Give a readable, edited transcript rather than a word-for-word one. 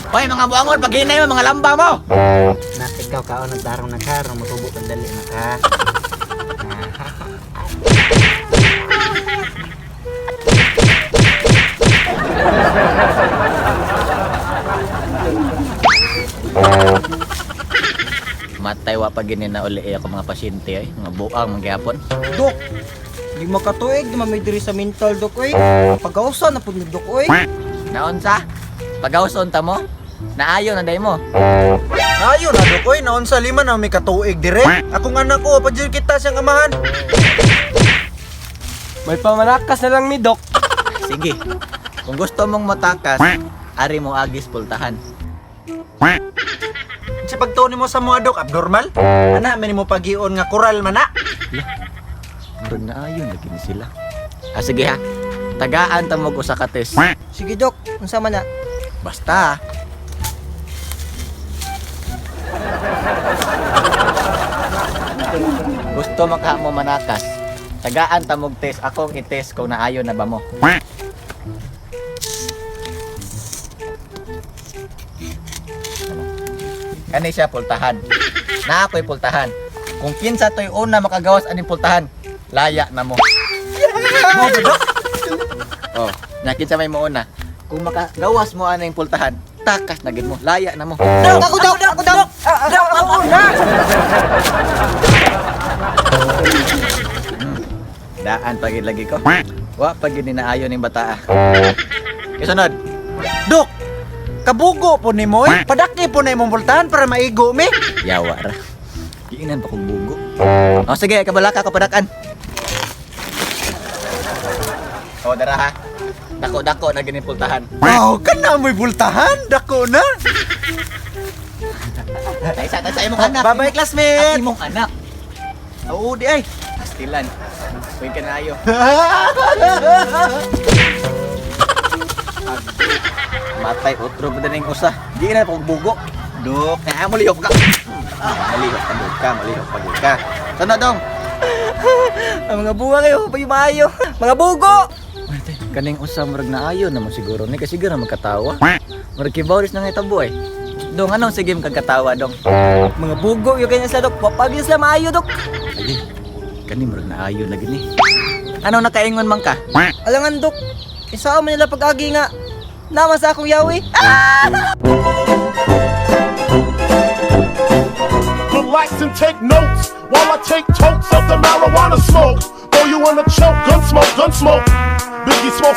Hoy, mga buangon, paghinay mo mga lamba mo. Nak, ikaw kaon nagtarong na ka, aron matubo kang dali na ka. Matay wa pa gini na uli eh, ako mga pasyente ay, mga buang mga gyapon. Dok, di makatuig, di mamay diri sa mental, dok, oy. Pagkausa na pud ni dok, oy. Naunsa? Pagawson ta mo? Naayo na day mo. Ayo na dok oy, naon sa lima na may katuig dire. Akong anak ko, pa jud kita siyang amahan. May pamanakas na lang mi, Dok. Sige. Kung gusto mong matakas, ari mo agis pultahan. Sa pagtuon nimo sa mga dok abnormal? Ana man nimo pagion nga koral man na. Murag naayo na gini sila. Ah, sige ha. Tagaan ta mo og usa ka test. Sige, dok, unsa man na? Basta. Gusto maka mo manakas. Tagaan ta mog test. Akong i-test kung naayo na ba mo. Kani siya pultahan. Na ako'y pultahan. Kung kinsa to'y una makagawas aning pultahan, laya na mo. Oh, na kinsa may mouna. Kung makagawas mo aning pultahan, takas na gid mo, laya na mo. Dok, ako dok, ako dok. Dok, ako na. Daan pagid lagi ko. Wa pagid ni naayo ning bataa. Kasunod, Dok, kabugo po nimo oy. Padaki po na imong pultahan para maigo mi. Yawa ra. Giinan pa kong bugo. Oh, sige, kabalaka ka padakan. Oh, dara ha. Dako-dako na gini pultahan. Wow, kana mo'y pultahan, dako na. Taysa, taysa imong anak. Bye-bye Ang classmate. imong anak. Oo di ay. Pastilan. Uy ka na ayo. Matay otro pa din usa. Di na kog bugo. Dok, Kaya mo lihok ka. Malihok ka dog ka, malihok pa gud ka. Sunod dong. Ang mga buwa kayo, payo maayo. Mga bugo. Kaning usa murag naayo naman siguro ni kasi siguro magkatawa. Murag kibaw ris nang itabo eh. Dong anong sige kagkatawa dong? Mga bugo yo kanya sila, dok. Wapag sila maayo, dok. Ay, kani murag naayo na gini. Anong nakaingon man ka? Alangan, dok. Isa man nila pag-agi nga. Nama sa akong yawi. Relax and take notes while I take totes of the marijuana smoke. Throw you in a choke, gun smoke, gun smoke. Biggie smoke.